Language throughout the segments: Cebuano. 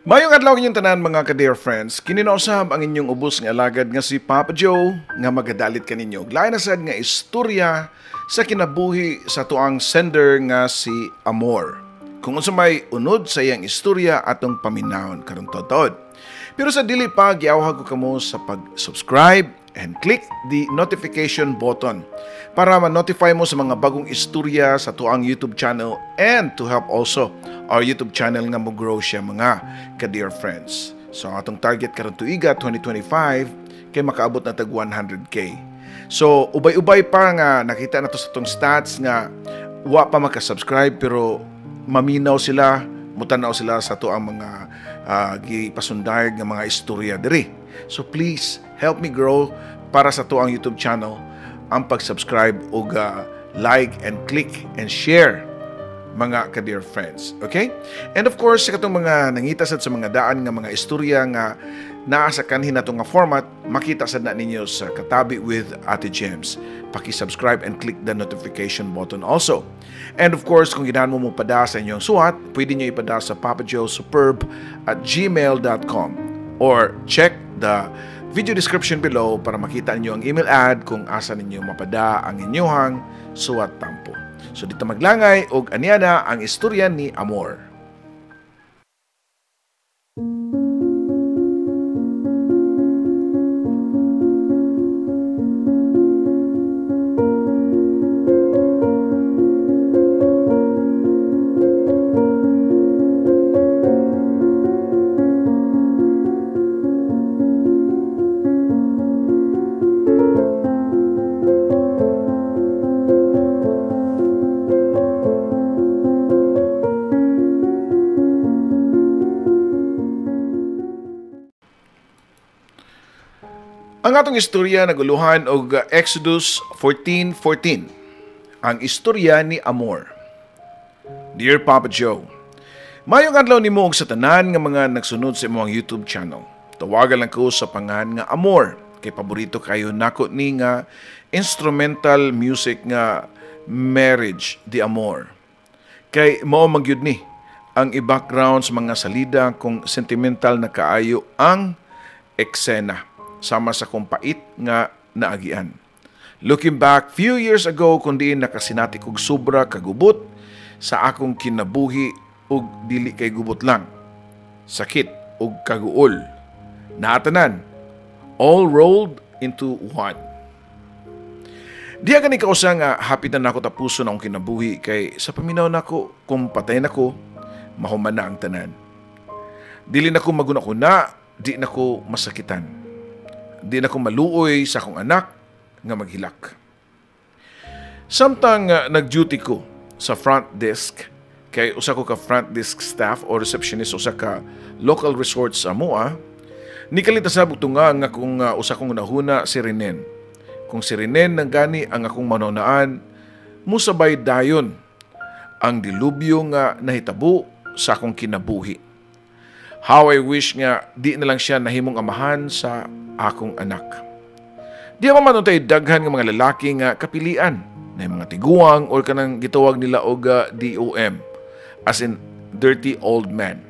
Mayong adlaw inyong tanan, mga ka-dear friends. Kini na usab ang inyong ubos nga alagad nga si Papa Joe nga magadalit kaninyo. Lain na sad nga istorya sa kinabuhi sa tuang sender nga si Amor. Kung unsa may unod sa iyang istorya, atong paminawon karon tod. Pero sa dili pa, giawhag ko kamo sa pag-subscribe and click the notification button para ma-notify mo sa mga bagong istorya sa tuang YouTube channel and to help also our YouTube channel nga mo-grow siya, mga ka-dear friends. So ang atong target karon tuiga 2025 kay makaabot na tag 100K. So ubay-ubay pa nga nakita na to sa atong stats nga wa pa maka-subscribe pero maminaw sila, mutanaw sila sa tuang mga gipasunday nga mga istorya diri. So please help me grow para sa tuang YouTube channel ang pag-subscribe ug like and click and share, mga ka-dear friends. Okay? And of course, sa katong mga nangita sad sa mga daan nga mga istorya nga naa sa kanhi nato nga format, makita sad na ninyo sa Katabi with Ate Gems. Paki-subscribe and click the notification button also. And of course, kung ginahan mo pada sa inyong suwat, pwede nyo ipada sa papajoesuperb@gmail.com or check the video description below para makita ninyo ang email ad kung asa ninyo mapada ang inyong suwat tampo. So dito maglangay og aniya na ang istorya ni Amor. Ang atong istorya naguluhan og Exodus 14:14. Ang istorya ni Amor. Dear Papa Joe, mayong adlaw nimo og sa tanan nga mga nagsunod sa imong YouTube channel. Tawagan lang ko sa pangan nga Amor kay paborito kayo nako ni nga instrumental music nga Marriage de Amor. Kay mao man gyud ni ang i-background sa mga salida kung sentimental na kaayo ang eksena sama sa kong pait nga naagian. Looking back few years ago, kung diin nakasinati kog sobra kagubot sa akong kinabuhi ug dili kay gubot lang. Sakit ug kaguol. Naatanan. All rolled into one. Diya gani kausa nga hapit na nako tapuson akong kinabuhi kay sa paminaw nako kung patay nako, mahuman na ang tanan. Dili nako maguna-kuna, di nako masakitan. Di na ko maluoy sa akong anak nga maghilak. Samtang nag-duty ko sa front desk, kay usa ko ka front desk staff o receptionist usa ka local resort sa Moa, nikalita sa bugtunga nga kung usa kong nahuna si Renen. Kung si Renen nang gani ang akong manunaan, musabay dayon ang dilubyo nga nahitabo sa akong kinabuhi. How I wish nga di na lang siya nahimong amahan sa akong anak. Di pa man untay daghan nga mga lalaki nga kapilian na mga tiguang or kanang gitawag nila og DOM, as in dirty old man.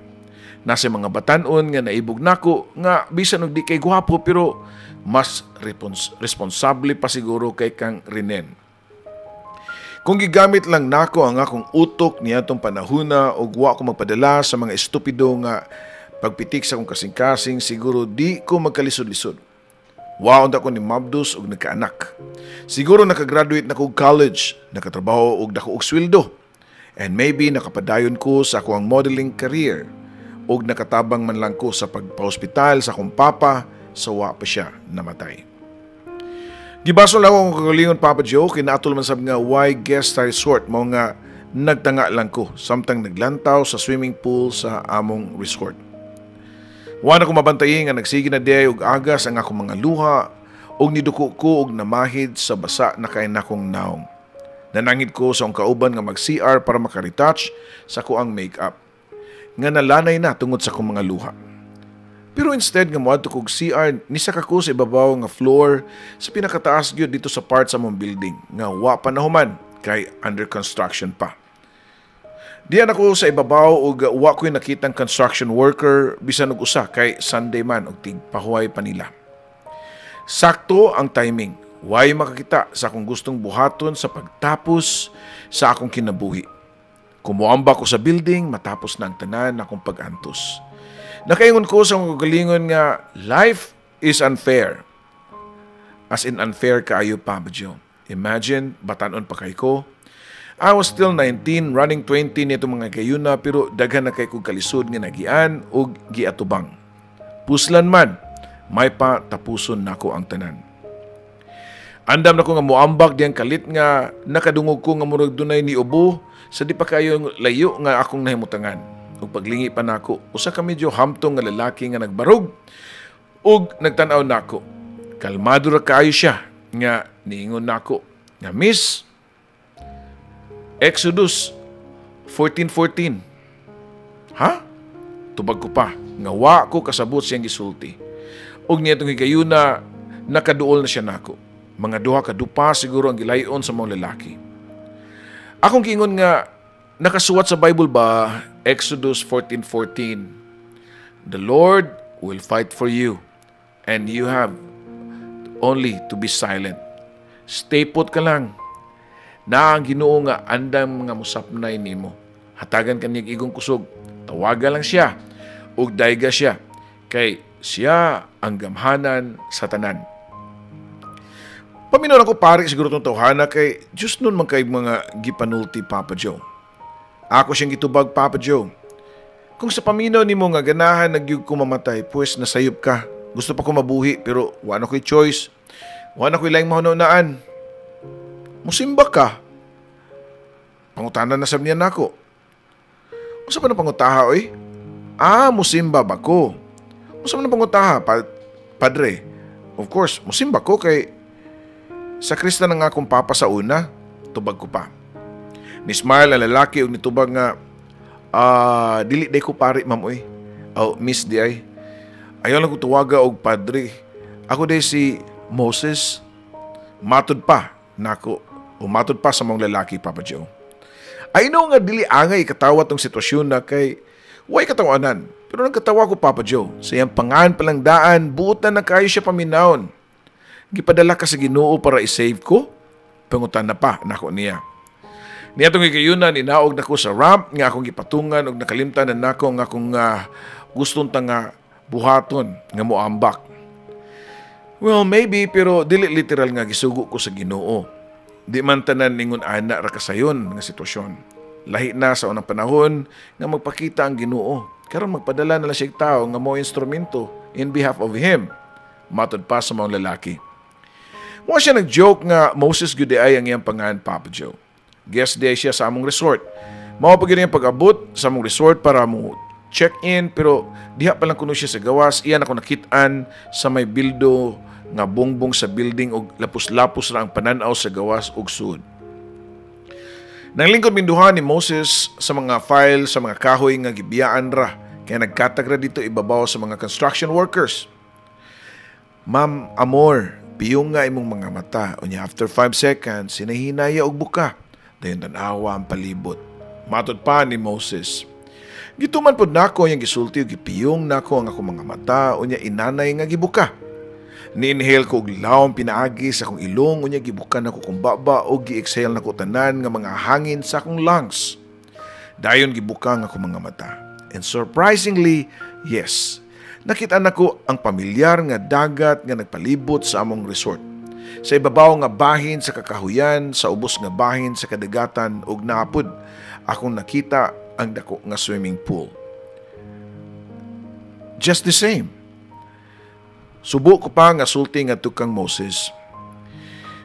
Nasa mga batan-on nga naibog nako nga bisan og di kay gwapo pero mas responsable pa siguro kay kang Renen. Kung gigamit lang nako ang akong utok niadtong panahuna og wa ko magpadala sa mga estupido nga pagpitik sa akong kasing-kasing, siguro di ko magkalisod-lisod. Wa unta ko ni mabdos og nagkaanak. Siguro nakagraduate na ko og college, nakatrabaho og dako og sweldo. And maybe nakapadayon ko sa akong modeling career og nakatabang man lang ko sa pagpa-hospital sa akong papa sa wa pa siya namatay. Gibaso lang akong kagalingon, Papa Joe, kay naatol man sab nga why guest sa resort mao nga nagtanga lang ko samtang naglantaw sa swimming pool sa among resort. Wa na ko mabantayi nga nagsige na diay og agas ang akong mga luha og niduko ko og namahid sa basa na kay nakong naong. Nanangid ko sa akong kauban nga mag-CR para makaretouch sa kuang makeup nga nalanay na tungod sa akong mga luha. Pero instead nga moadto kog CR, nisaka ko sa ibabaw nga floor sa pinakataas gyud dito sa part sa among building nga wa pa nahuman kay under construction pa. Diyan ako sa ibabaw ug wa ko'y nakitang construction worker bisan og usa kay Sunday man ug tigpahuway pa nila. Sakto ang timing. Way makakita sa akong gustong buhaton sa pagtapos sa akong kinabuhi. Kumuamba ko sa building matapos na ang tanan akong pag-antos. Nakaingon ko sa akong kagalingon nga life is unfair. As in unfair kaayo, Papa Joe. Imagine, batanon pa kay ko. I was still 19, running 20 nito mga gayuna, pero daghan na kay kog kalisod nga nagian ug giatubang. Puslan man, may pa tapuson nako ang tanan. Andam na ko nga muambak diyang kalit nga nakadungog ko nga murag dunay ni ubo sa di pa kayo layo nga akong nahimutangan. Ug paglingi pa nako, usa ka medyo hamtong nga lalaki nga nagbarog ug nagtan-aw nako. Kalmado ra kaayo siya nga niingon nako nga, "Miss, Exodus 14:14." "Ha?" Tubag ko pa nga wa ko kasabot siyang gisulti. Ug niadtong higayuna nakaduol na siya nako. Mga duha ka dupa siguro ang gilayon sa mga lalaki. Akong giingon nga nakasuwat sa Bible ba, Exodus 14:14, "The Lord will fight for you and you have only to be silent. Stay put ka lang. Na ang Ginoo nga andam nga musapnay nimo. Hatagan ka niya igong kusog. Tawaga lang siya ug dayga siya kay siya ang gamhanan sa tanan." Paminaw ako, pare siguro itong tawhana kay just nun man kay mga gipanulti, Papa Joe. Ako siyang gitubag, "Papa Joe, kung sa paminaw nimo nga ganahan nagyug ko mamatay, pues nasayop ka. Gusto pa ko mabuhi pero wala ko'y choice. Wala ko'y laing mahununaan." "Musimba ka?" Pangutana na sab niya nako. "Unsa pa na pangutaha oy?" "Ah, musimba ba ko? Unsa man ang pangutaha, padre? Of course, musimba ko kay sa Krista na nga akong papa sa una," tubag ko pa. Ni-smile ang lalaki ug nitubag nga, "Ah, dili day ko pare, ma'am oy. Oh, miss di ay. Ayaw lang ko tuwaga og padre. Ako day si Moses." Matud pa nako o matud pa sa mga lalaki, Papa Joe. I know nga dili angay katawa tong sitwasyon na kay way katawanan. Pero nagkatawa ko, Papa Joe. Sa iyang pangan palang daan, buotan na kayo siya paminawon. "Gipadala ka sa Ginoo para i-save ko?" Pangutan na pa nako niya. Niadtong higayuna ninaog nako sa ramp nga akong gipatungan ug nakalimtan na nako nga akong gustong ta nga buhaton nga moambak. Well, maybe, pero dili literal nga gisugo ko sa Ginoo. Di man tanan ningon ana ra kasayon nga sitwasyon. Lahi na sa unang panahon nga magpakita ang Ginoo. Karon magpadala na lang siya tao nga mo instrumento in behalf of him. Matod pa sa mga lalaki. Mo siya nag-joke nga Moses gyud ay ang iyang pangan, Papa Joe. Guest day siya sa among resort. Mao pa gyud pag-abot sa among resort para mo check-in, pero diha pa lang kuno siya sa gawas, iyan ako nakit-an sa may bildo nga bongbong sa building og lapos-lapos ra ang panan-aw sa gawas ug sud. Nang lingkod minduha ni Moses sa mga file sa mga kahoy nga gibiyaan ra kaya nagkatag ra dito ibabaw sa mga construction workers. "Ma'am Amor, piyong nga imong mga mata." Unya after 5 seconds, sinahinaya og buka. Dayon tan-awa ang palibot. Matod pa ni Moses. Gituman pod nako yang gisulti ug gipiyong nako ang akong mga mata, unya inanay nga gibuka. Ni-inhale ko og lawom pinaagi sa akong ilong, unya gibuka nako kong baba ug gi-exhale nako tanan nga mga hangin sa akong lungs. Dayon gibuka ang akong mga mata. And surprisingly, yes, nakita nako ang pamilyar nga dagat nga nagpalibot sa among resort. Sa ibabaw nga bahin sa kakahuyan, sa ubos nga bahin sa kadagatan ug naapod akong nakita ang dako nga swimming pool. Just the same. Subo ko pa nga sulti nga kang Moses.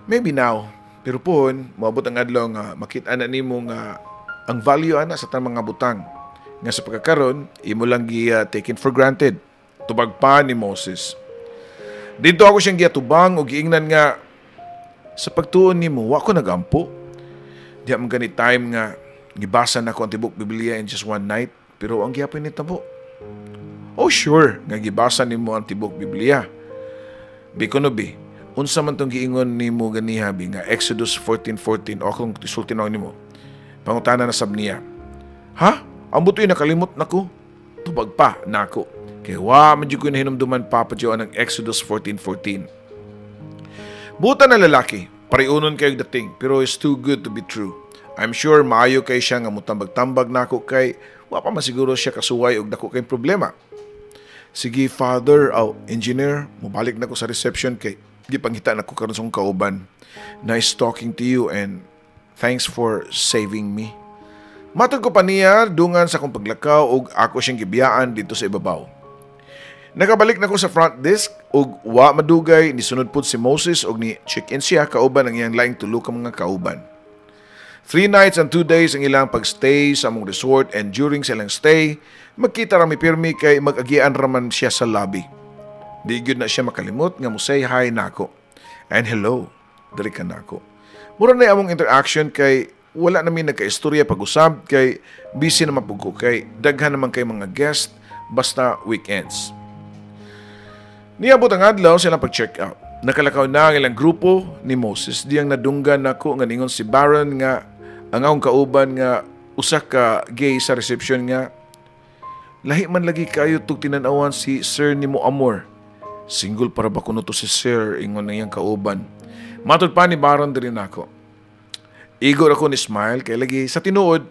Maybe now, pero pohon, moabot ang adlaw nga makita na nimo nga ang value ana sa tanang mga butang nga sa pagkakaron imo lang gi taken for granted. Tubag pa ni Moses. Dito ako siyang giatubang og giingnan nga sa pagtuon nimo wa ko nagampo. Di man gani time nga gibasa nako ang tibok Biblia in just one night, pero ang gihapon nitabo. "Oh sure, nga gibasa nimo ang tibok Biblia. Bi kuno bi, unsa man tong giingon nimo ganiha bi nga Exodus 14:14 o akong isulti na nimo?" Pangutana na sab niya. Ha? Ambot uy, nakalimot nako. Tubag pa nako. Kay wa man jud ko nahinumduman, Papa Joe, ang Exodus 14:14. Buta na lalaki, pariunon kayo dating, pero it's too good to be true. I'm sure maayo kay siya nga mutambag-tambag nako kay wa pa man siguro siya kasuway og dako kay problema. Sige, father, aw, engineer, mubalik na ko sa reception kay gipangita na ko karon sa akong kauban. Nice talking to you and thanks for saving me. Matod ko pa niya dungan sa akong paglakaw ug ako siyang gibiyaan dito sa ibabaw. Nakabalik na ko sa front desk ug wa madugay nisunod pud si Moses ug ni check-in siya kauban ang iyang laing tulo ka mga kauban. 3 nights and 2 days ang ilang pagstay sa among resort and during sa ilang stay, magkita rami pirmi kay mag-agian raman siya sa lobby. Di gyud na siya makalimot nga mo say hi nako. And hello, diri ka nako. Mura na among interaction kay wala namin nagkaistorya pag-usab kay busy naman pud ko kay daghan naman kay mga guest basta weekends. Niabot ang adlaw silang pag-check out. Nakalakaw na ang ilang grupo ni Moses diyang nadunggan nako nga ningon si Baron nga ang akong kauban nga usa ka gay sa reception nga, "Lahi man lagi kayo tug tinan-awan si Sir nimo, amor." "Single para ba kuno to si Sir?" ingon ang iyang kauban. Matod pa ni Baron diri nako. Igo ra ko ni smile kay lagi sa tinuod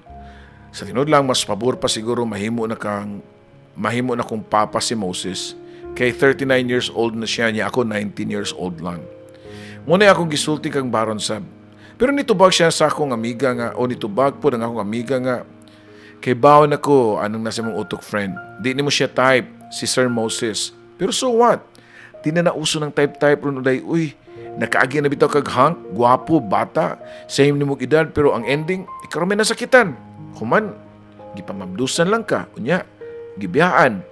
lang, mas pabor pa siguro mahimo na kong papa si Moses kay 39 years old na siya niya, ako 19 years old lang. Muna akong gisulti kang Baron sab. Pero nitubag siya sa akong amiga nga o nitubag po ng akong amiga nga, "Kay bawon ako anong nasa mong utok, friend. Di nimo siya type si Sir Moses." Pero so what? Di na nauso ng type-type ron uday. Uy, nakaagi na bitaw kag hunk, gwapo, bata, same nimo edad, pero ang ending, ikaw may nasakitan. Human, gipamabdusan lang ka, unya, gibiyaan.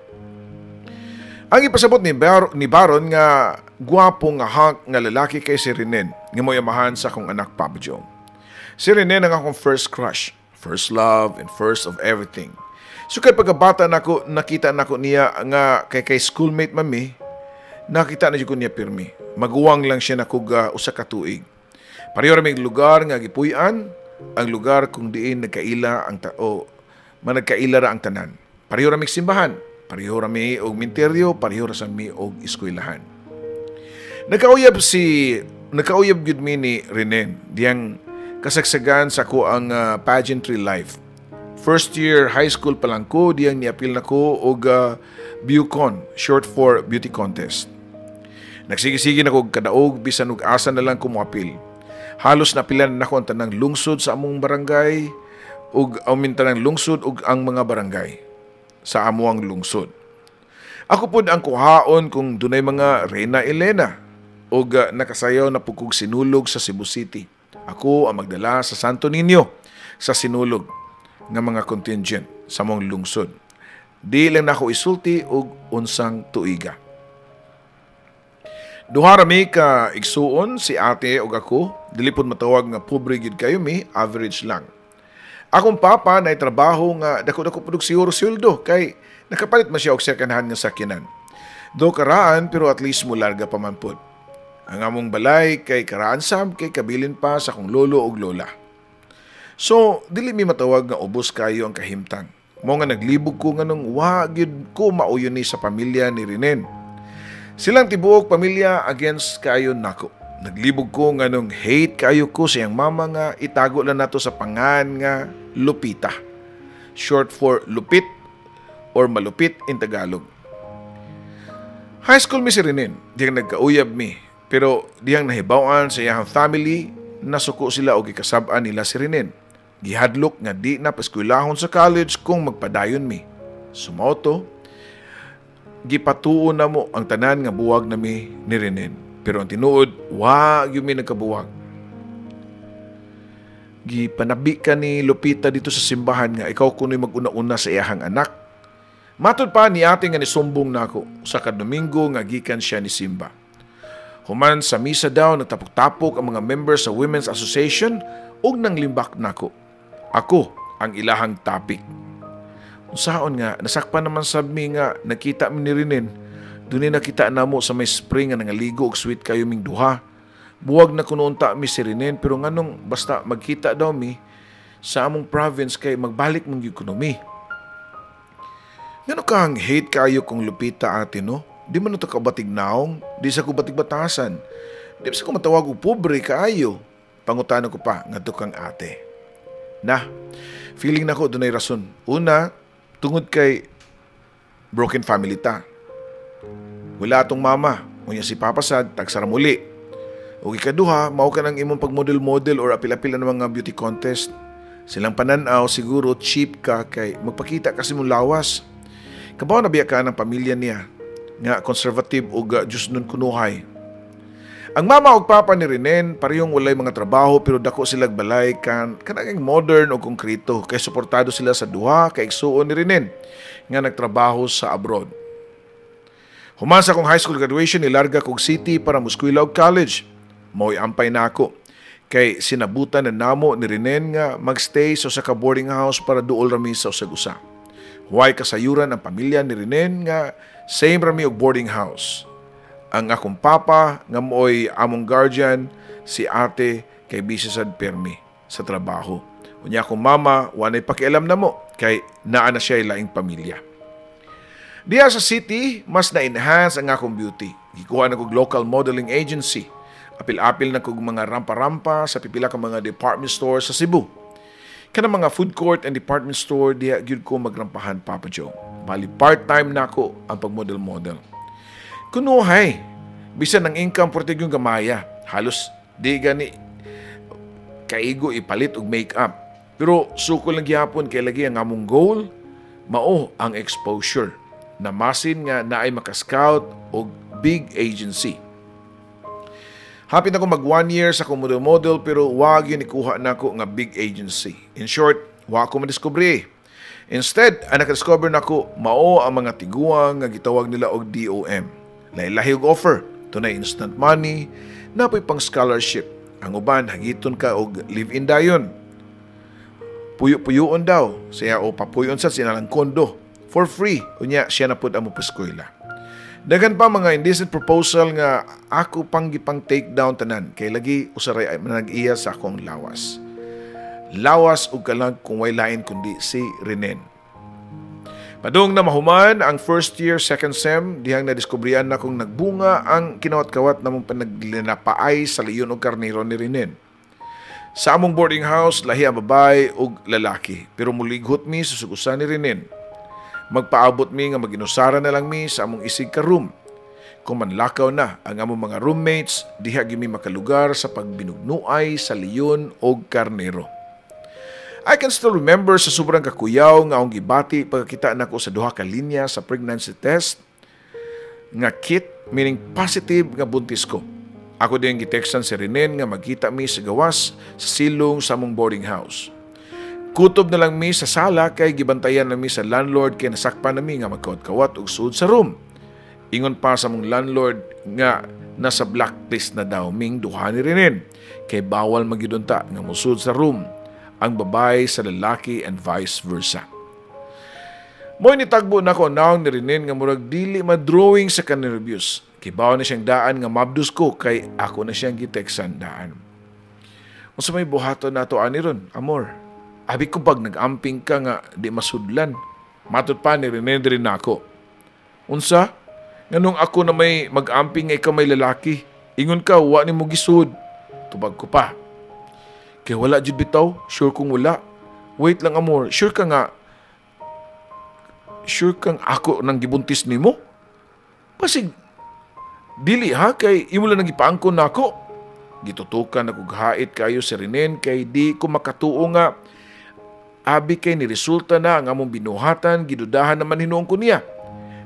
Ang ipasabot ni Baron nga gwapo nga hunk nga lalaki kay si Renen, nga mo'y amahan sa akong anak, Papa Joe. Si Renen ang akong first crush, first love, and first of everything. So kay pagkabata nako, nakita nako niya nga kay schoolmate mami, nakita na jud ko niya pirmi. Maguwang lang siya nako usa ka tuig. Pareho ra mig lugar nga gipuy-an, ang lugar kung diin nagkaila ang ta o managkaila ra ang tanan. Pareho ra mig simbahan, pareho ra mi og minteryo, pareho ra sa mi og eskwelahan. Nagkauyab gyud mi ni Renen diyang kasagsagan sa ko ang pageantry life. First year high school pa lang ko diyang niapil na ko og Bucon, short for beauty contest. Nagsige-sige na ko kadaog bisan og asa na lang ko moapil. Halos napilan nako ang tanang lungsod sa among barangay ug amin tanang lungsod ug ang mga barangay sa amuang lungsod. Ako pod ang kuhaon kung dunay mga Reyna Elena ug nakasayaw na pud kog Sinulog sa Cebu City. Ako ang magdala sa Santo Niño sa Sinulog nga mga contingent sa among lungsod. Di lang nako isulti og unsang tuiga. Duha ra mi ka igsuon, si ate ug ako, dili pod matawag nga pobre gid kayo mi, average lang. Akong papa na trabaho nga dako-dako pud og siguro sweldo kay nakapalit man siya og second hand nga sakyanan. Do karaan, pero at least mularga pa man pod. Ang among balay kay karaan sab kay kabilin pa sa akong lolo ug lola. So, dili mi matawag nga ubos kayo ang kahimtang. Mo nga naglibog ko nganong wa gyud ko mauyon ni sa pamilya ni Renen. Silang tibuok pamilya against kayo nako. Naglibog ko nganong hate kayo ko sa iyang mama nga itago lang nato sa pangan nga Lupita. Short for Lupit or malupit in Tagalog. High school mi si Renen, diyang nagkauyab mi. Pero diyang nahibaw-an sa iyang family, nasuko sila og gikasab-an nila si Renen. Gihadlok nga di na paskwelahon sa college kung magpadayon mi. Sumao to, gipatuo na mo ang tanan nga buwag nami ni Renen. Pero ang tinuod, wa gyud mi nagkabuwag. Gipanabi ka ni Lupita dito sa simbahan nga ikaw kuno'y mag-una-una sa iyahang anak. Matod pa ni ate nga nisumbong nako sa Domingo nga gikan siya ni Simba. Human sa misa daw, nagtapok-tapok ang mga members sa Women's Association ug nanglimbak nako. Ako ang ilahang topic. Unsaon nga nasakpan naman sab mi nga nakita mi ni Renen. Dunay nakita namo sa may spring nga nangaligo og sweet kayo ming duha. Buwag na kuno unta mi si Renen, pero nganong basta magkita daw mi, Sa among province kay magbalik mong ekonomi. Ngano kang hate kayo kung Lupita, ate, no? Di man ito kabatig naong, di sa ko batig batasan. Di sa ko matawag og pobre kaayo. Pangutana ko pa ngadto kang ate. Na, feeling nako dunay rason. Una, tungod kay broken family ta. Wala atong mama, unya si papa sad tagsara muli. Ug ikaduha, mao ka nang imong pag-model-model or apil-apil ng mga beauty contest. Silang pananaw siguro cheap ka kay magpakita kasi mong lawas. Kabaw na biya ka ng pamilya niya nga conservative ug Diyos nun kunuhay. Ang mama ug papa ni Renen parehong walay mga trabaho pero dako sila balay kan kanang modern ug konkreto kay suportado sila sa duha ka igsuon ni Renen nga nagtrabaho sa abroad. Human sa akong high school graduation, nilarga kog city para muskwela og college. Mao'y ampay nako kay sinabutan na namo ni Renen nga magstay sa usa ka boarding house para duol rami sa usag usa. Huway kasayuran ang pamilya ni Renen nga same rami og boarding house. Ang akong papa nga mooy among guardian, si ate kay busy sad permi sa trabaho. Unya akong mama wanay pakialam namo kay naa na siya laing pamilya. Diya sa city, mas na-enhance ang akong beauty. Gikuha na kog local modeling agency. Apil-apil na kog mga rampa-rampa sa pipila ka mga department store sa Cebu. Kanang mga food court and department store, diha gyud ko magrampahan, Papa Joe. Bali part-time nako ang pag-model-model. Kunuhay, bisan ang income porte yung gamaya. Halos di gani kaigo ipalit og make-up. Pero sukol lang gihapon kay lagi ang among goal mao ang exposure na masin nga naay maka-scout og big agency. Hapit ako mag 1 year sa akong model-model pero wag yun ikuha nako nga big agency. In short, wa ko madiskubre. Instead, ang nakadiscover nako mao ang mga tiguang nga gitawag nila og DOM. Lahi-lahi og offer. Tunay instant money, napoy pang scholarship. Ang uban hagiton ka og live-in dayon. Puyo-puyoon daw siya o papuyon sa sinalang kondo for free. Unya siya na pud ang mopaeskwela. Daghan pa mga indecent proposal nga ako pang gipang take down tanan kay lagi usaray ay nag-iya sa akong lawas. Lawas ug kalag kung way lain kundi si Renen. Padung na mahuman ang first year, second sem, dihang nadiskubrihan na kung nagbunga ang kinawat-kawat namong panaglinapaay sa leon og karnero ni Renen. Sa among boarding house, lahi ang babae ug lalaki, pero mulighot mi sa sugusan ni Renen. Magpaabot mi nga maginusara na lang mi sa among isig ka room. Kung manlakaw na ang among mga roommates, diha gyud mi makalugar sa pagbinugnuay sa leon og karnero. I can still remember sa sobrang kakuyaw nga akong gibati pagkakita nako sa duha ka linya sa pregnancy test nga kit, meaning positive nga buntis ko. Ako din giteksan si Renen nga magkita mi sa gawas sa silong sa among boarding house. Kutob na lang mi sa sala kay gibantayan na mi sa landlord kay nasakpan na mi nga magkawat-kawat og sud sa room. Ingon pa sa among landlord nga nasa blacklist na daw ming duha ni Renen kay bawal magyudunta nga musud sa room ang babae sa lalaki and vice versa. Mo'y nitagbo nako naong ni Renen nga murag dili ma-drawing sa kanerbiyos. Kibaw na siyang daan nga mabdus ko kay ako na siyang giteksan daan. "Unsa may buhaton nato ani ron, amor? Abi ko pag nag-amping ka nga di masudlan." Matod pa ni Renen diri nako. "Unsa? Nganong ako na may mag-amping nga ikaw may lalaki? Ingon ka, wa ni mo gisud." Tubag ko pa. "Kay wala jud bitaw, sure kong wala." "Wait lang, amor, sure kang ako nang gibuntis nimo? Basig dili ha kay imo lang nagipaangkon nako." Gitutukan ako hait kayo si Renen kay di ko makatuo nga abi kay ni resulta na ang among binuhatan, gidudahan naman hinuon ko niya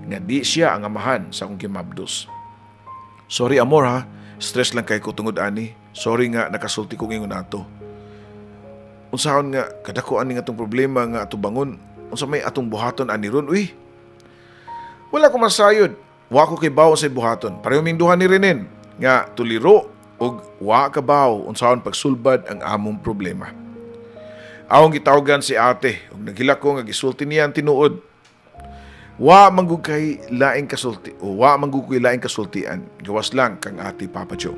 nga di siya ang amahan sa akong gimabdos. "Sorry, amor, ha, stress lang kay ko tungod ani. Sorry nga nakasulti ko ingon ato. Unsaon nga kadako ani nga atong problema nga ato bangon, unsa may atong buhaton ani ron, uy?" Wala ko masayod. Wa ko kay bawo sa buhaton. Pareho ming duha ni Renen nga tuliro ug wa ka bawo unsaon pagsulbad ang among problema. Awong gitawagan si ate ug naghilak ko nga gisulti niya ang tinuod. Wa manggug kay laing kasulti o wa manggug koy laing kasultian. Gawas lang kang ate, Papa Joe.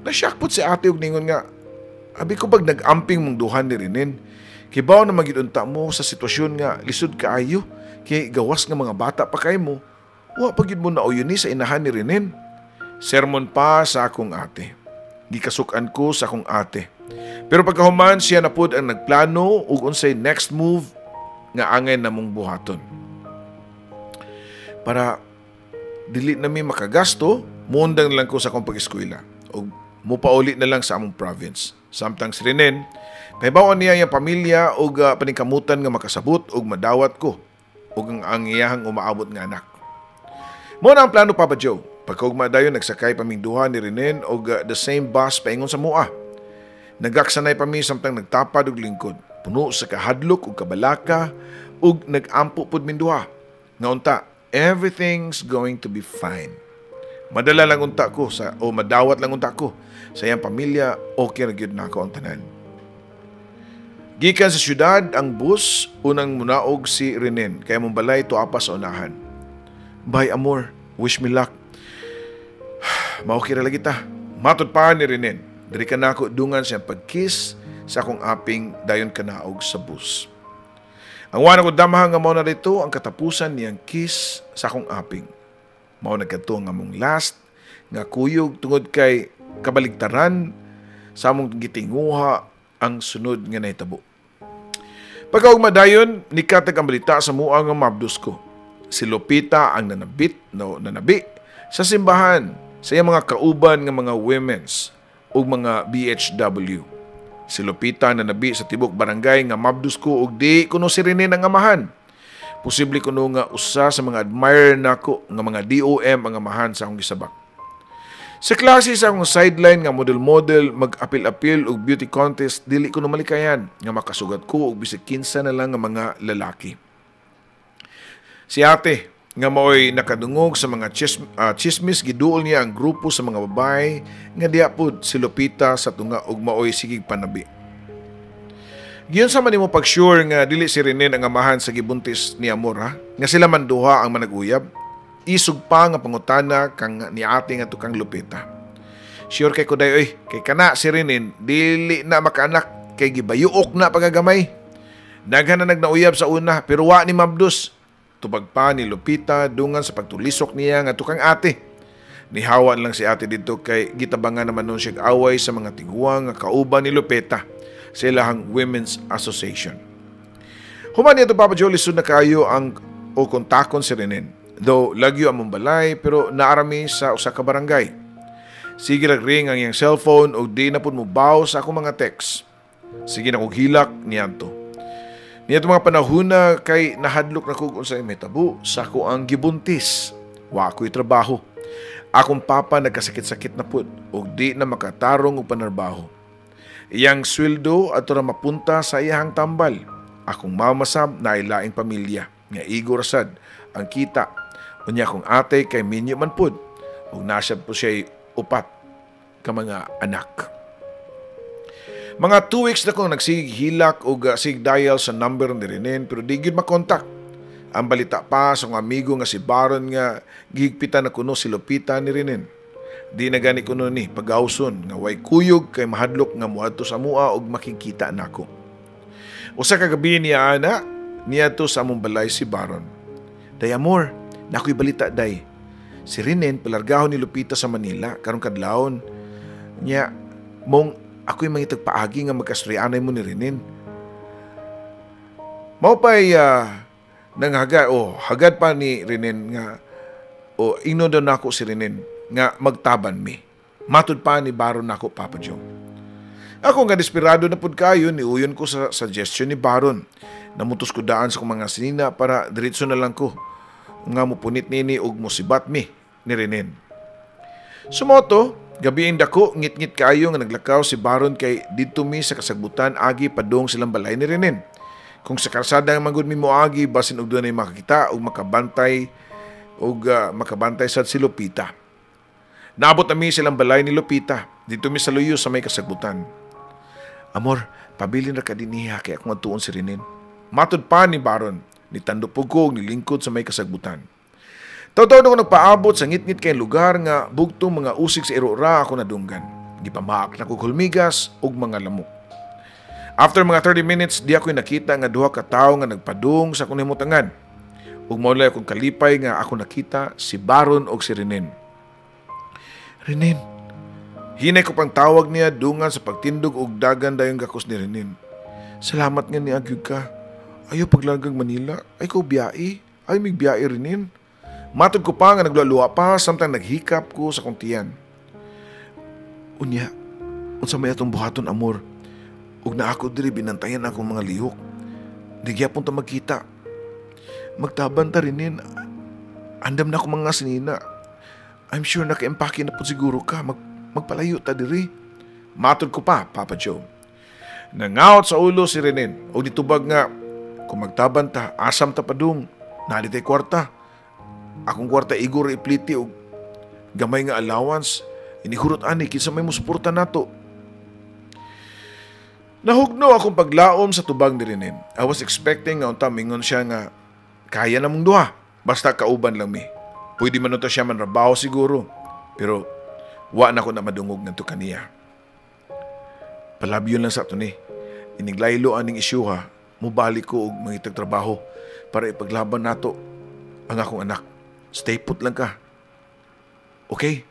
Nashock pud si ate ug ningon nga Abi ko pag nag-amping mong duhan ni Renen, kibaw na magidunta mo sa sitwasyon nga lisod kaayo, kay gawas nga mga bata pa kay mo, wa pa gyud mo nauyon ni sa inahan ni Renen. Sermon pa sa akong ate. Gikasukan ko sa akong ate. Pero pagkahuman siya na pud ang nagplano ug unsay next move nga angay namong buhaton. Para dili na mi makagasto, muundang lang ko sa akong pag-eskwela ug mupauli na lang sa among province. Samtang si Renen, pahibawan niya iyang pamilya ug paningkamutan nga makasabot ug madawat ko ug ang iyahang umaabot nga anak. Mao na ang plano, Papa Joe. Pagkaugma dayon, nagsakay paming duha ni Renen og the same bus paingon sa mua. Nagaksanay pa mi samtang nagtapad og lingkod. Puno sa kahadlok ug kabalaka ug nag-ampo pud min duha. Nga unta, everything's going to be fine. Madala lang unta ko sa o madawat lang unta ko sa iyang pamilya, okay ra gyud nako ang tanan. Gikan sa syudad ang bus, unang munaog si Renen kay among balay tuwa pa sa unahan. "Bye, amor, wish me luck." "Maokay ra lagi ta." Matod pa ni Renen. Diri ka nako dungan siyang pagkiss sa akong aping, dayon kanaog sa bus. Ang wa nako damha nga mao na dito ang katapusan niyang kiss sa akong aping. Mao na kadto ang among last nga kuyog tungod kay kabaligtaran sa among gitinguha ang sunod nga nahitabo. Pagkaugma dayon, nikatag ang balita sa mua nga mabdos ko. Si Lupita ang nanabit, no, nanabi sa simbahan sa iyang mga kauban nga mga women's ug mga BHW. Si Lupita nanabi sa tibok barangay nga mabdos ko ug di kuno si Rene ang amahan. Posible kuno nga usa sa mga admirer nako nga mga DOM ang amahan sa akong gisabak. Sa klase sa akong sideline nga model-model, mag-apil-apil og beauty contest, dili ko no malikayan nga makasugat ko og bisag kinsa na lang nga mga lalaki. Si ate nga maoy nakadungog sa mga chismis, giduol niya ang grupo sa mga babae nga diya pud si Lupita sa tunga ug maoy sigig panabi. Giyon sa man nimo pag-sure nga dili si Rene ang amahan sa gibuntis ni Amor, ha? Nga sila man duha ang managuyab? Isog pa nga pangutana kang ni ate nga tukang Lupita. "Sure kay kuday oy, kay kana si Rene dili na makaanak kay gibayuok na pagagamay. Daghan na nagnauyab sa una pero wa ni mabdos." Tubag pa ni Lupita dungan sa pagtulisok niya nga tukang ate. Nihawa lang si ate dito kay gitabangan naman nun siya away sa mga tiguang nga kauban ni Lupita sa ilahang Women's Association. Human niya ito, Papa Joe, lisod na kayo ang o kontakon si Renen. Though lagyo among balay pero naarami sa usa ka barangay. Sige ring ang iyang cellphone og di na pud mo baw sa akong mga text. Sige na kog hilak niyanto. Niya mga panahon na kay nahadlok na kog unsay mahitabo sa ako ang gibuntis. Wa ako'y trabaho. Akong papa nagkasakit-sakit na pud ug di na makatarong og panarbaho. Iyang sweldo ato ra mapunta sa iyang tambal. Akong mama sab naay laing pamilya nga igo rasad ang kita. Unya akong ate kay minyo man pud ug nasab po siya upat ka mga anak. Mga 2 weeks na kong nagsighilak og sig dial sa number ni Renen pero di gyud makontak. Ang balita pa sa akong amigo nga si Baron nga gihigpitan na kuno si Lupita ni Renen. Di na gani kuno ni pagawson nga way kuyog kay mahadlok nga moadto sa mua og makikita nako. Usa ka gabi niya ana niadto sa among balay si Baron. "Day amor, nakoy balita day. Si Renen palargahon ni Lupita sa Manila karong kadlawon. Nya mong ako'y mangitag paagi nga magkastoryaanay mo ni Renen." Mao pa'y nanghagad o hagad pa ni Renen nga o ingnon daw nako si Renen nga magtaban mi. Matud pa ni Baron nako, Papa Joe. Ako nga desperado na pud kayo, niuyon ko sa suggestion ni Baron. Namutos ko daan sa akong mga sinina para diretso na lang ko nga mupunit nini og musibat mi ni Renen. Sumoto, gabi ang dako, ngit-ngit kayo nga naglakaw si Baron kay didto mi sa kasagbutan agi padung silang balay ni Renen. Kung sa karsada nga manggod mi moagi, basin og dunay makakita og makabantay sad si Lupita. Naabot na mi silang balay ni Lupita. Dito mi sa luyo sa may kasagbutan. "Amor, pabilin ra ka dinhiha kay akong adtuon si Renen." Matud pa ni Baron, nitando po ko og nilingkod sa may kasagbutan. Taw-taw na ko nagpaabot sa ngit-ngit kay lugar nga bugtong mga usig sa iro ra ako nadunggan. Gipamaak na ko hulmigas ug mga lamok. After mga 30 minutes, di ako nakita nga duha ka tawo nga nagpadung sa akong himutangan. Ug mao akong kalipay nga ako nakita si Baron og si Renen. "Renen." Hinay ko pang tawag niya dungan sa pagtindog og dagan dayong gakos ni Renen. "Salamat nga niagi ka. Ayo paglagang Manila. Ay ko biyai. Ay migbiyai, Renen." Matod ko pa nga nagluwa pa samtang naghikap ko sa kong tiyan. "Unya, unsa may atong buhaton, amor? Ug naa ko diri, binantayan akong mga lihok. Di gyapon ta magkita." "Magtaban ta, Renen. Andam na ako mga sinina. I'm sure naka-empake na po siguro ka. Magpalayo ta diri." Matod ko pa, Papa Joe. Nangawat sa ulo si Renen o nitubag nga, "Kung magtaban ta, asam ta padung, naa ditay kwarta. Akong kwarta igor ipliti og gamay nga allowance. Inihurot ani, kinsa may musuporta nato?" Nahugno akong paglaom sa tubag ni Renen. I was expecting nga unta mingon siya nga kaya namong duha. Basta kauban lang mi. Pwede man unta siya manrabaho siguro. Pero wa na ko na madungog ngadto kaniya. "Palabyon lang sa ato ni. Iniglaylo aning isyuha, mubalik ko og mangitag trabaho para ipaglaban nato ang akong anak. Stay put lang ka. Okay?"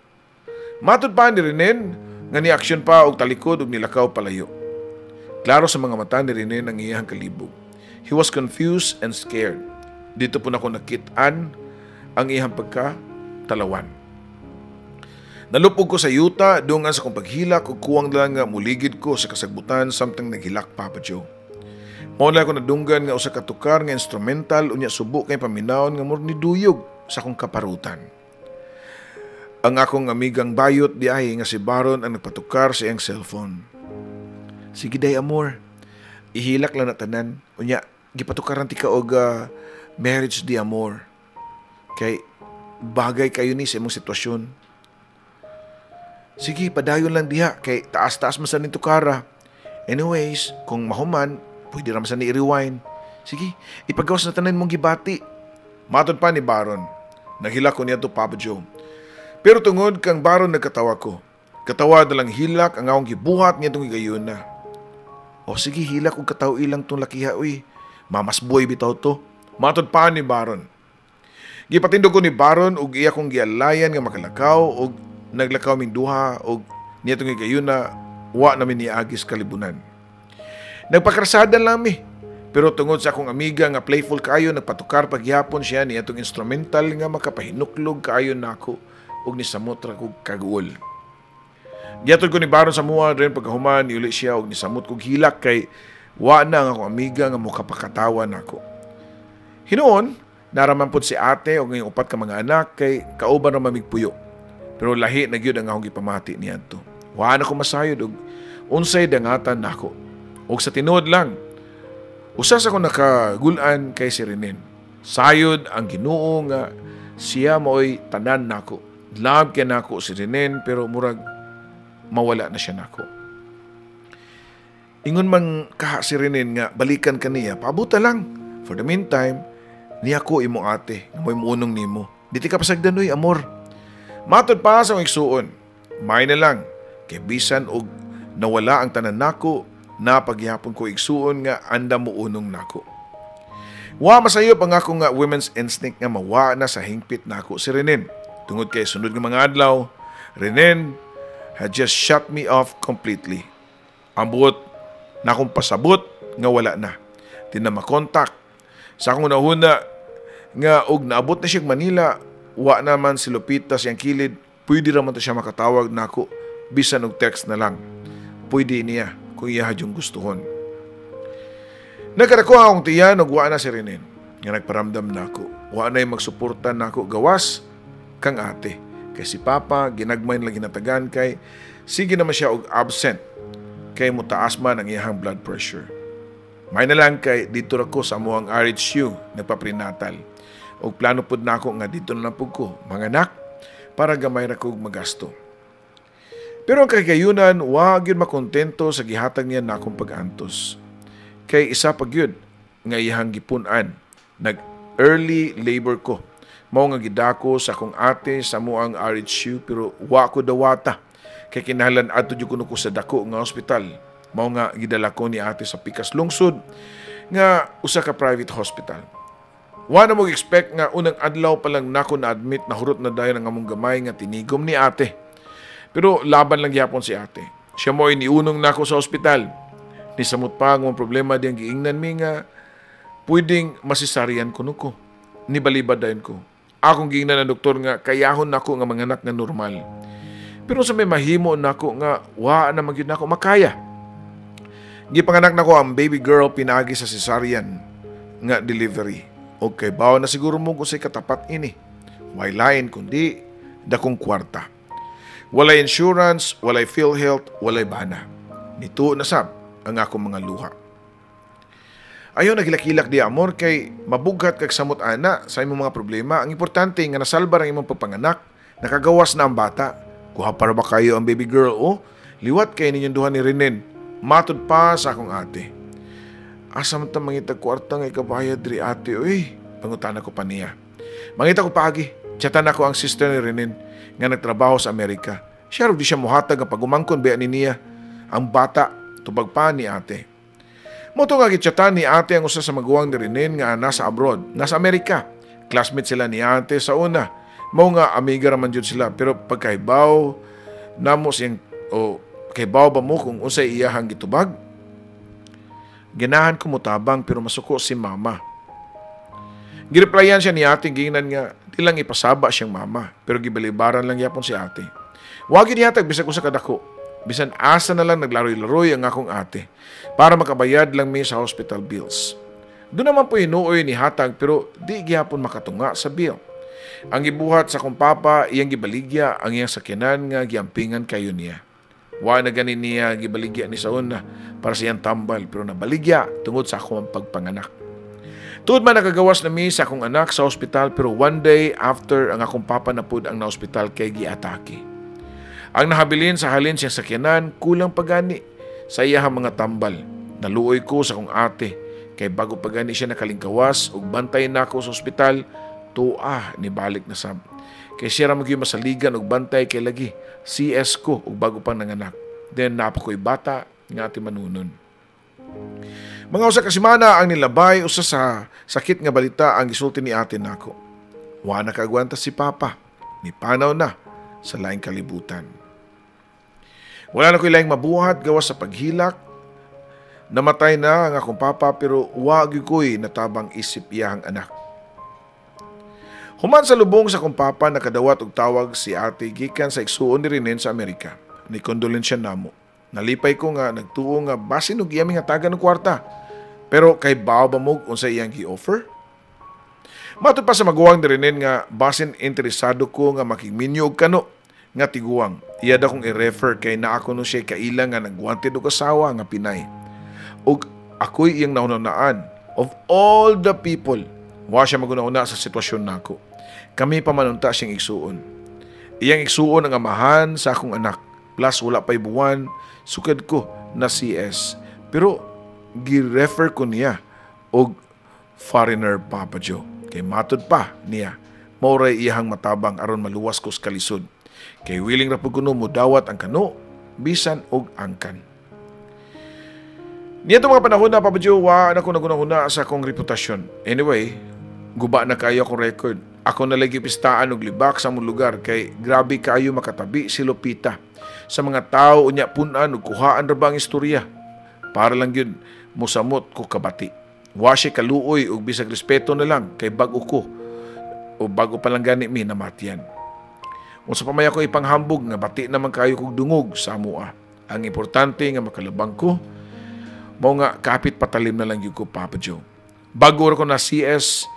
Matod pa ni Renen nga ni-action pa og talikod og nilakaw palayo. Klaro sa mga mata ni Renen ang iyang kalibog. He was confused and scared. Didto pud nako nakit-an ang iyang pagka talawan. Nalupog ko sa yuta dungan sa akong paghilak ug kuwang lang nga muligid ko sa kasagbutan samtang naghilak, Papa Joe. Mao na ako nadunggan nga usa ka tukar nga instrumental unya subo kay paminawon nga murag niduyog sa akong kaparutan. Ang akong amigang bayot diay nga si Baron ang nagpatukar sa iyang cellphone. "Sige day, amor. Ihilak lang na tanan. Unya gipatukaran tika og marriage di amor. Kay bagay kayo ni sa imong sitwasyon. Sige, padayon lang diha kay taas-taas man sa nito kara. Anyways, kung mahuman, pwede ra man sa ni i-rewind. Sige, ipagawas na tanan mong gibati." Matod pa ni Baron. Naghilak ko niya to, Papa Joe. Pero tungod kang Baron nagkatawa ko. Katawa na lang hilak ang akong gibuhat niya itong higayon na. "O sige, hilak og kataw ilang tong lakiha uy. Mamas boy bitaw to." Matod pa ni Baron. Gipatindog ko ni Baron og iya kong gialayan nga makalakaw og naglakaw ming duha og niya itong higayon na wa namin niagis kalibunan. Nagpakrasada lang mi. Pero tungod sa akong amiga nga playful kaayo, nagpatukar pagyapon siya niya itong instrumental nga makapahinuklog kaayo nako ug nisamot ra kog kaguol. Gihatod ko ni Baron sa muha rin pagkahuman, niuli siya og nisamot kog hilak kay wa na ang akong amiga nga mukapakatawa nako. Hinuon, naraman pod si ate og ngayong upat ka mga anak kay kauban ra mamigpuyo. Pero lahi na gyud ang akong gipamati niadto. Wa na ko masayod og unsay dangatan nako. Og sa tinuod lang, usa sa akong nakagulan kay si Renen. Sayod ang Ginoo nga siya mo'y tanan nako. Love kay nako si Renen pero murag mawala na siya nako. Ingon man kaha si Renen nga balikan kaniya, paabuta lang. For the meantime, niya ko imong ate, nga mo'y muunong nimo. Di ka pasagdan uy, amor." Matod pa sa akong igsuon, may na lang, kay bisan og nawala ang tanan nako, napagyapon ko igsuon nga andam mo unong nako. Wa masayop ang ako nga women's instinct nga mawa na sa hingpit nako si Renen. Tungod kay sunod nga mga adlaw, Renen had just shut me off completely. Ang buot na akong pasabot nga wala na. Di na makontak. Sa akong unahuna nga og naabot na siya Manila, wa naman si Lupita siyang kilid, pwede raman to siya makatawag nako bisan og text na lang. Pwede niya kung iya yung gustuhon. Nagkarako akong tiyan og wa na si Renen nga nagparamdam nako. Wa na magsuporta nako gawas kang ate. Kay si Papa ginagmay lang ginatagan kay sige naman siya og absent kay mutaas man ang iyang blood pressure. May na lang kay dito ra ko sa amuang RHU nagpa-prenatal. Og plano pud nako nga dito na lang pud ko manganak para gamay ra kog magasto. Pero ang kahigayunan, wa gyud makontento sa gihatag niya nakong pag-antos. Kay isa pa gyud nga iyang gipun-an, nag early labor ko. Mao nga gidako sa akong ate sa amuang RHU pero wa ko dawata. Kay kinahanglan adto jud kuno ko sa dako nga ospital. Mao nga gidala ko ni ate sa pikas lungsod nga usa ka private hospital. Wa na mo expect nga unang adlaw pa lang nako na-admit, nahurot na dayon ang among gamay nga tinigom ni ate. Pero laban lang gyapon si ate. Siya mo iniunong nako sa ospital. Nisamot pa ang mga problema diyang giingnan mi nga pwedeng masisarian kuno ko. Nibalibad dayon ko. Akong giingnan ang doktor nga kayahon nako nga manganak nga normal. Pero sa may mahimo nako nga wa na man gyud nako makaya. Gipanganak nako ang baby girl pinaagi sa cesarean nga delivery. Okay, bawa na siguro mo kung say katapat ini. Way lain kundi dakong kwarta. Walay insurance, walay PhilHealth, walay bana. Nito na sab ang akong mga luha. Ayo nagilakilak di amor kay mabughat kag samot ana sa imong mga problema. Ang importante nga nasalba ang imong pagpanganak, nakagawas na ang bata. Kuha para ba kayo ang baby girl o? Liwat kay ninyong duha ni Renen. Matud pa sa akong ate. Asa man ta mangitag kwarta nga ikabayad diri, ate, oy? Pangutana ko pa niya. Mangita ko paagi. Chatan ako ang sister ni Renen nga nagtrabaho sa Amerika. Siya di siya muhatag ang pagumangkon ba ni niya ang bata tubag pa ni ate. Mao to nga gichatan ni ate ang usa sa maguwang ni Renen nga nasa abroad, nasa Amerika. Classmate sila ni ate sa una. Mao nga amiga ra man jud sila, pero pagkahibaw namo siyang o kahibaw ba mo kung unsay iyahang gitubag? Ganahan ko motabang pero masuko si mama. Gireplyan siya ni ate, giingnan nga di lang ipasaba siyang mama, pero gibalibaran lang yapon si ate. Wa gyud nihatag bisag usa ka dako. Bisan asa na lang naglaroy-laroy ang akong ate para makabayad lang mi sa hospital bills. Doon naman po hinuoy ni hatag pero di gihapon makatunga sa bill. Ang gibuhat sa akong papa, iyang gibaligya ang iyang sakyanan nga giampingan kayo niya. Wa na gani niya gibaligya ni sa una para sa iyang tambal, pero nabaligya tungod sa akong pagpanganak. Tuod man nakagawas na mi sa akong anak sa ospital, pero one day after ang akong papa na pud ang na-ospital kay giatake. Ang nahabilin sa halin siyang sakyanan, kulang pagani sa iyahang mga tambal. Naluoy ko sa akong ate kay bago pagani siya nakalingkawas ug bantay nako sa ospital, tuwa ni balik na sab. Kay siya ra magyud masaligan og bantay kay lagi CS ko ug bago pang nanganak. Then napa ko'y bata nga ati manunon. Mga usa ka semana ang nilabay, usa sa sakit nga balita ang gisulti ni ate nako. Wa na kaagwanta si papa. Nipanaw na sa laing kalibutan. Wala na ko'y laing mabuhat gawas sa paghilak. Namatay na ang akong papa pero wa gyud ko'y natabang isip iyahang anak. Human sa lubong sa akong papa, nakadawat og tawag si ate gikan sa igsuon ni Renen sa Amerika. Ni kondolensya namo. Nalipay ko nga nagtuo nga basin og iya hatagan og kwarta. Pero kay bawo ba mo unsa iyang gi-offer? Matod pa sa maguwang ni Renen nga basin interesado ko nga makigminyo og kano nga tiguang. Iya daw kong i-refer kay naa kuno siya kaila nga nagwanted og asawa nga Pinay. Ug ako'y iyang naununaan. Of all the people, wa siya maguna-una sa sitwasyon nako. Kami pa man unta siyang igsuon. Iyang igsuon ang amahan sa akong anak. Plus wala pa'y buwan, sukad ko na CS. Pero gi-refer ko niya og foreigner, Papa Joe. Kay matod pa niya, mao iyahang matabang aron maluwas ko sa kalisod. Kay willing ra pud kuno mo dawat ang kano bisan og angkan. Niya mga panahon na, Papa Joe, wa na ko naguna-una sa akong reputasyon. Anyway, guba na kayo akong record. Ako na lagi pistaan og libak sa among lugar kay grabe kayo makatabi si Lupita. Sa mga tao unya punan ug kuhaan ra ba ang istorya. Para lang yun musamot ko kabati. Wa siya kaluoy ug bisag respeto na lang kay bag-o ko o bago pa lang gani mi namatyan. Unsa pa may ako ipanghambog nga bati naman kayo kog dungog sa amoa. Ang importante nga makalabang ko, mao nga kapit patalim na lang gyud ko, Papa Joe. Bago ra ko na CS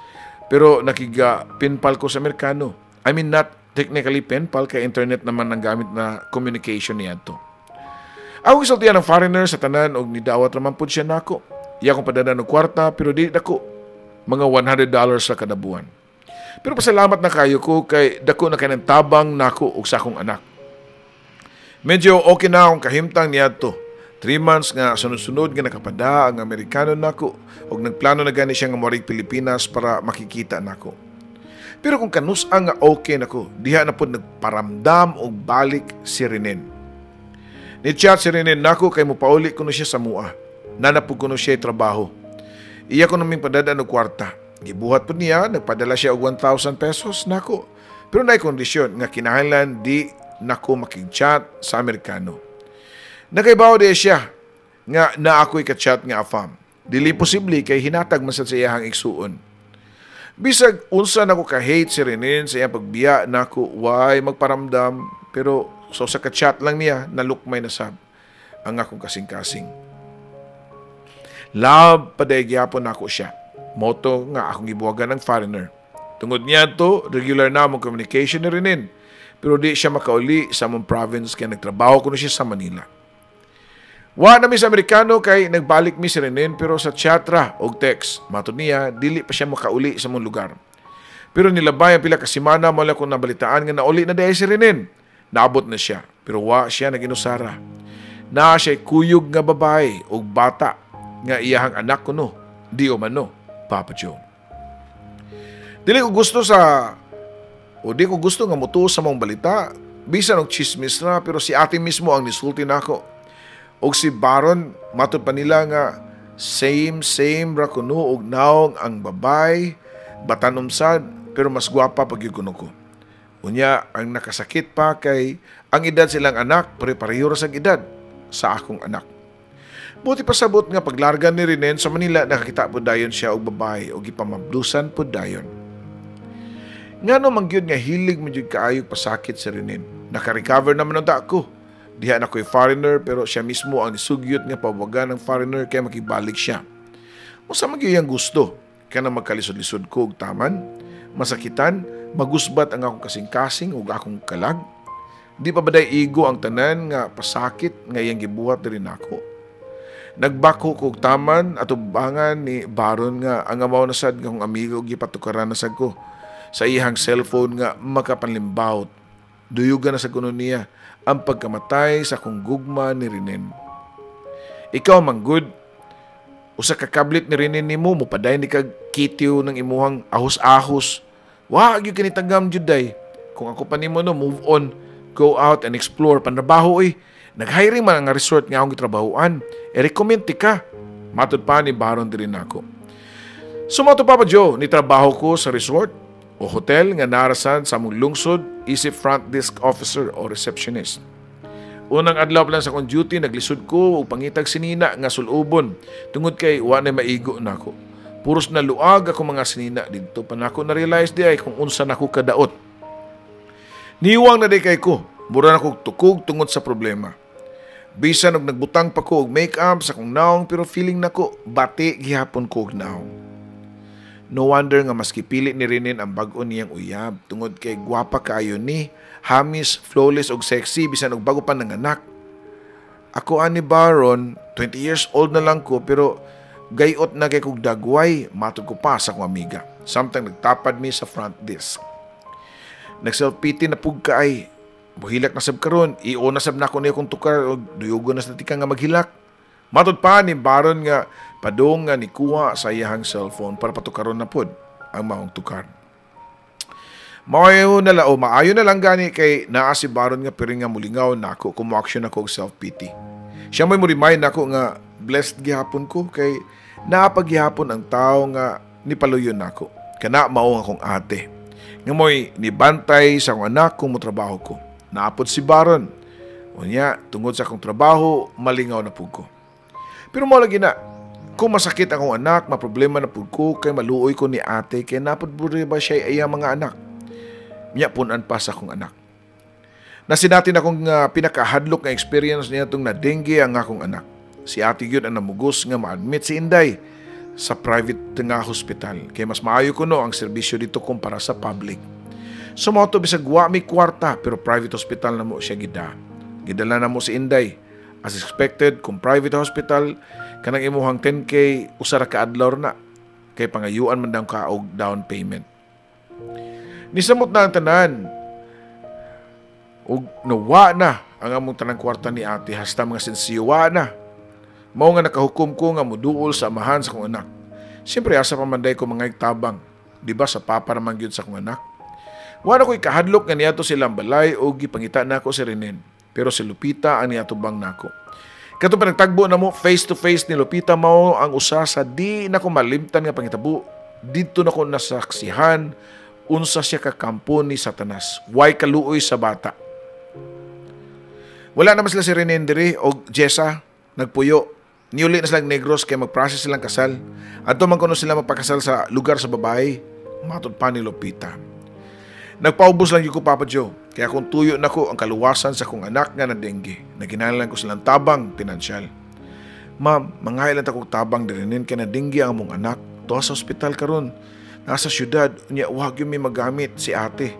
pero nakiga penpal ko sa Amerikano. I mean, not technically penpal kay internet naman ang gamit na communication niya to. Ako gisultihan ang foreigner sa tanan og nidawat raman pud siya nako. Iya akong padala og kwarta pero di dako, mga $100 sa kada buwan. Pero pasalamat na kayo ko kay dako na kay tabang nako og sa akong anak. Medyo okay na akong kahimtang niadto. 3 months nga sunod-sunod nga nakapada ang Amerikano nako og nagplano na gani siya nga moarig Pilipinas para makikita nako. Pero kung kanus-a nga okay nako, diha na pod nagparamdam og balik si Renen. Ni chat si Renen nako kay mopauli kuno siya sa mua. Nanapog kuno siya trabaho. Iya ko naming padadaan og kwarta. Gibuhat po niya, nagpadala siya og 1,000 pesos nako. Pero naay kondisyon nga kinahanglan di nako makig-chat sa Amerikano. Nakaibaw di siya nga na ako'y ka-chat nga afam. Dili posible kay hinatag man sad sa iyahang igsuon. Bisag unsa nako ka-hate si Renen sa iyang pagbiya nako, why magparamdam, pero so sa ka-chat lang niya nalukmay na sab ang akong kasing-kasing. Love paday gyapon nako siya. Moto nga akong gibuhagan ng foreigner. Tungod niya to, regular na among communication ni Renen. Pero di siya makauli sa among province kaya nagtrabaho kuno siya sa Manila. Wa na mi sa Amerikano kay nagbalik mi si Renen pero sa chat ra og text. Matod niya, dili pa siya makauli sa among lugar. Pero nilabay ang pila ka semana mo lang kung nabalitaan nga nauli na diay si Renen. Naabot na siya, pero wa siya naginusara. Naa siya kuyog nga babae og bata nga iyahang anak kuno, di umano, Papa Joe. Dili ko gusto sa o di ko gusto nga mutuo sa mong balita, bisan og chismis na, pero si ate mismo ang nisulti nako. Og si Baron, matod pa nila nga same same ra kuno og naong ang babay, batanom sad, pero mas gwapa pag kuno ko. Unya, ang nakasakit pa kay ang edad silang anak, pare-pareho ra sa edad sa akong anak. Buti pasabot nga paglarga ni Renen sa Manila, nakakita po dayon siya og babae og gipamabdusan po dayon. Ngano man gyud nga hilig mo gyud kaayo pasakit si Renen. Naka-recover naman ang ko. Diha na ko'y foreigner pero siya mismo ang nisugyot nga pawagan ng foreigner kaya makibalik siya. Unsa man gyud iyang gusto? Kanang magkalisod-lisod ko og taman, masakitan, magusbat ang akong kasing-kasing ug akong kalag. Di pa ba day igo ang tanan nga pasakit nga iyang gibuhat diri nako? Nagbako ko og taman at ubangan ni Baron nga ang amaw na sad nga akong amigo gipatukaran na sad ko sa iyang cellphone nga makapanlimbawot. Duyugan na sa kuno niya ang pagkamatay sa akong gugma ni Renen. Ikaw man good, usa ka kablit ni Renen nimo mopaday ni kag kitiw ng imuhang ahos-ahos. Wa gyud kanitagam jud day. Kung ako pa nimo no, move on, go out and explore panrabaho oy. Nag-hiring man ang resort nga akong gitrabahoan. E-recommend ti ka. Matod pa ni Baron diri nako. Sumato Papa Joe, ni trabaho ko sa resort o hotel nga narasan sa among lungsod isip front desk officer o receptionist. Unang adlaw pa lang sa akong duty, naglisod ko og pangitag sinina nga sulubon tungod kay wa na maigo nako. Puros na luag ako mga sinina didto pa nako na-realize di ay kung unsa nako kadaot. Niwang na di kay ko, mura na kog tukog tungod sa problema. Bisan og nagbutang pa ko og make-up sa akong naong pero feeling nako bati gihapon ko og naong. No wonder nga maski pili ni Renen ang bag-o niyang uyab tungod kay gwapa kaayo ni, hamis, flawless og sexy bisan og bago pa nanganak. Ako ani Baron, 20 years old na lang ko pero gayot na kay kog dagway, matod ko pa sa akong amiga. Samtang nagtapad mi sa front desk. Nag-self-pity na pug kaay. Muhilak na sab karon, io na sab nako niya kung tukar og duyugon na sa tika nga maghilak. Matod pa ni Baron nga padung nga nikuha sa iyahang cellphone para patukaron na pod ang maong tukar. Maayo na lang o maayo na lang gani kay naa si Baron nga piring nga mulingaw nako kung mo-action ako og self-pity. Siya may mo-remind nako nga blessed gihapon ko kay naa pa gihapon ang tao nga nipaluyon nako. Kana mao ang akong ate. Nga mo'y nibantay sa akong anak kung motrabaho ko. Naapod si Baron. Unya, tungod sa akong trabaho, malingaw na pud ko. Pero mo lagi na, kung masakit akong anak, maproblema na pud ko, kay maluoy ko ni ate, kay napod buri ba siya ay mga anak. Nya punan pa sa akong anak. Nasinatin akong pinakahadlok nga experience niya itong na-dengue ang akong anak. Si ate yun ang namugos nga ma-admit si Inday sa private nga hospital. Kay mas maayo kuno ang serbisyo dito kumpara sa public. Sumoto bisag wa mi kwarta pero private hospital na mo siya gida. Gidala na mo si Inday. As expected, kung private hospital, kanang imuhang 10K, usa ra ka adlaw na. Kay pangayuan man daw ka og down payment. Nisamot na ang tanan. Og nawa na ang among tanang kwarta ni ate hasta mga sensiyo wa na. Mao nga nakahukom ko nga muduol sa amahan sa akong anak. Siyempre asa pa man day ko mga tabang. Di ba sa papa naman gyud sa akong anak? Wa na ko'y kahadlok nga niadto silang balay o gipangita na ako si Renen. Pero si Lupita ang niatubang nako. Katong panagtagbo namo face to face ni Lupita mao ang usa sa di nako malimtan nga pangitabo. Didto nako nasaksihan unsa siya ka kampo ni Satanas. Way kaluoy sa bata. Wala naman sila si Renen diri og Jessa nagpuyo. Niuli na silang Negros kay mag-process silang kasal. Adto man kuno sila magpakasal sa lugar sa babae, matod pa ni Lupita. Nagpaubos lang gyud ko, Papa Joe. Kaya kung tuyo nako ang kaluwasan sa kong anak nga na dengue, naginahanglan ko silang tabang pinansyal. "Ma'am, mangay lang ta kog tabang dirinin kay na dengue ang among anak. Tuwa sa ospital karon. Nasa syudad, unya wa gyud may magamit si ate."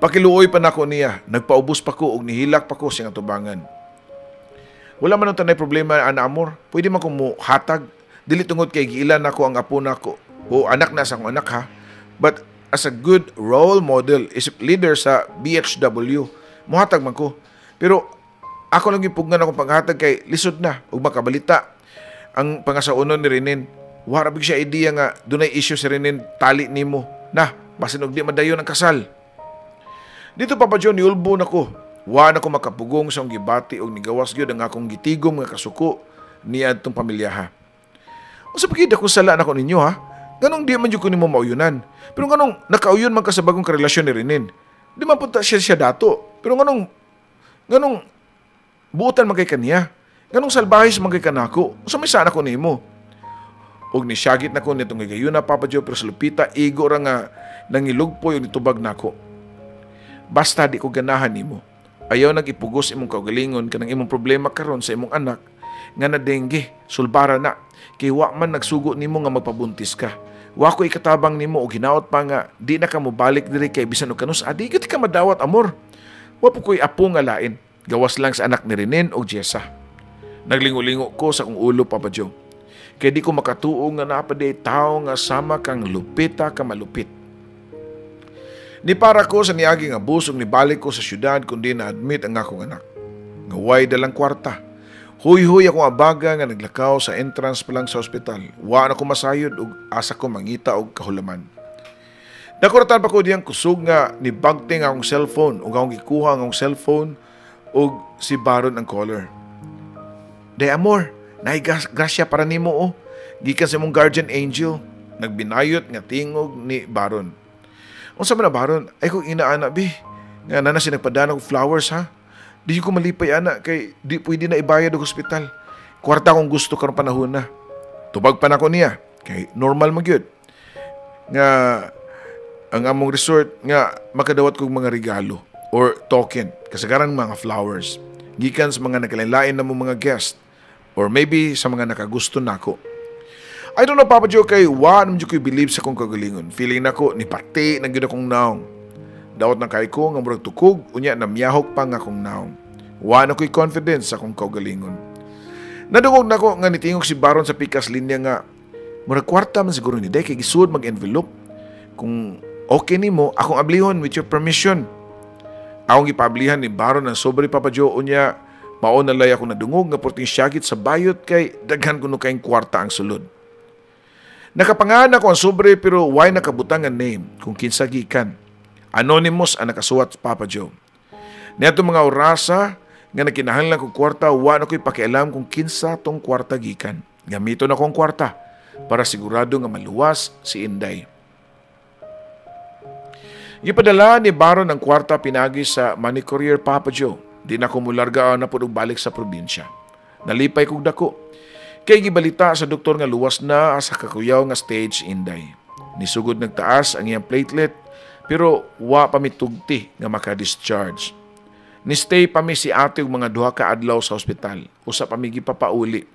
Pakiluoy pa nako niya, nagpaubos pa ko og nihilak pa ko siyang atubangan. "Wala man ang tanay problema ana, amor. Pwede man kong hatag. Dili tungod kay giilan nako ang apo nako o anak na sa akong anak ha. But as a good role model, isip leader sa BHW, muhatag man ko. Pero ako lang gipugnan akong paghatag kay lisod na ug makabalita ang pangasaunon ni Renin. Wara big siya idea nga dunay issue si Renin tali nimo. Na, basin og di madayon ang kasal." Dito, Papa John, niulbo nako. Wa na ko makapugong sa akong gibati og nigawas gyud ang akong gitigom nga kasuko niadtong pamilyaha. "Unsa pa gyud akong sala nako ninyo ha? Nganong di man jud ko nimo mauyunan? Pero nganong nakauyon man ka sa bagong karelasyon ni Renin? Di man punta siya siya dato. Pero nganong buotan man kay kaniya? Nganong salbahis man kay kanako? Unsa may sana ko nimo?" Og nisyagit na ko nitong gayuna, Papa Joe, pero sa Lupita igo ra nga nangilugpoy og nitubag nako. "Basta di ko ganahan nimo. Ayaw nag-ipugos imong kaugalingon kanang imong problema karon sa imong anak nga na dengue, sulbara na. Kay wa man nagsugo nimo nga magpabuntis ka. Wa ko ikatabang nimo og hinaot pa nga di na ka mobalik diri kay bisan og kanus adi gyud ka madawat, amor. Wa po ko'y apo nga lain. Gawas lang sa anak ni Renen og Jessa." Naglingo-lingo ko sa akong ulo, Papa Joe. Kay di ko makatuo nga naa pa diay tawo nga sama kang Lupita ka malupit. Nipara ko sa niagi nga bus ug nibalik ko sa syudad kundi na-admit ang akong anak. Nga way dalang kwarta. Huy-huy akong abaga nga naglakaw sa entrance pa lang sa ospital. Wa na ko masayod ug asa ko mangita og kahulaman. Nakuratan pa ko diyang kusog nga nibagting akong cellphone ug akong gikuha ang akong cellphone ug si Baron ang caller. "Day amor, naay grasya para nimo oh. Gikan sa imong guardian angel," nagbinayot nga tingog ni Baron. "Unsa man na, Baron? Ay kung inaana bi. Nga nana si nagpadana og flowers ha. Di ko malipay ana kay di pwede na ibayad og ospital. Kwarta kong gusto karong panahon na." Tubag pa nako niya kay normal man gyud nga ang among resort nga makadawat kog mga regalo or token, kasagaran mga flowers gikan sa mga nagkalain-lain na mong mga guest or maybe sa mga nakagusto nako. I don't know, Papa Joe, kay wa naman jud ko'y believe sa akong kagalingon. Feeling nako ni pati na gyud akong naong. Dawat na kay ko nga murag tukog, unya namyahok pa nga akong naong. Wa na ko'y confidence sa akong kaugalingon. Nadungog nako nga nitingog si Baron sa pikas linya nga murag kwarta man siguro ni day kay gisuod mag-envelope. "Kung okay nimo, akong ablihon with your permission." Akong gipablihan ni Baron ang sobre, Papa Joe, unya mao na lay ako nadungog nga porting syagit sa bayot kay daghan kuno kayong kwarta ang sulod. Nakapangahan ako ang sobre pero way nakabutang ang name kung kinsa gikan. Anonymous ang nakasuwat, Papa Joe. Niadto mga orasa nga nagkinahanglan kog kwarta, wa na ko'y pakialam kung kinsa tong kwarta gikan. Gamiton ako ang kwarta para sigurado nga maluwas si Inday. Gipadala ni Baron ang kwarta pinagi sa money courier, Papa Joe. Di na ko mularga na pud og balik sa probinsya. Nalipay kog dako. Kay gibalita sa doktor nga luwas na sa kakuyaw nga stage Inday. Nisugod nagtaas ang iyang platelet pero wa pa mitugti nga maka-discharge. Ni-stay pa mi si ate og mga 2 ka adlaw sa ospital. Usa pa mi gipapauli.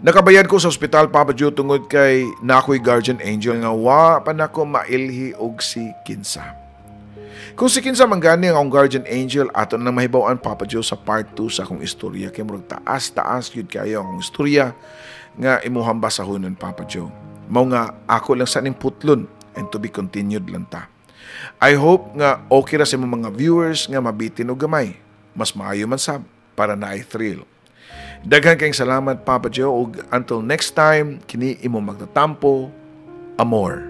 Nakabayad ko sa ospital, Papa Joe, tungod kay naa ko'y guardian angel nga wa pa nako mailhi og si kinsa. Kung si kinsa man gani ang akong guardian angel, ato na mahibaw-an, Papa Joe, sa part 2 sa akong istorya kay murag taas-taas gyud kayo ang akong istorya nga imuhang basahonon, Papa Joe. Mao nga ako lang sa ning putlon and to be continued lang ta. I hope nga okay ra sa imong mga viewers nga mabitin og gamay. Mas maayo man sab para naay thrill. Daghan kayong salamat, Papa Joe, ug until next time, kini imong magtatampo, Amor.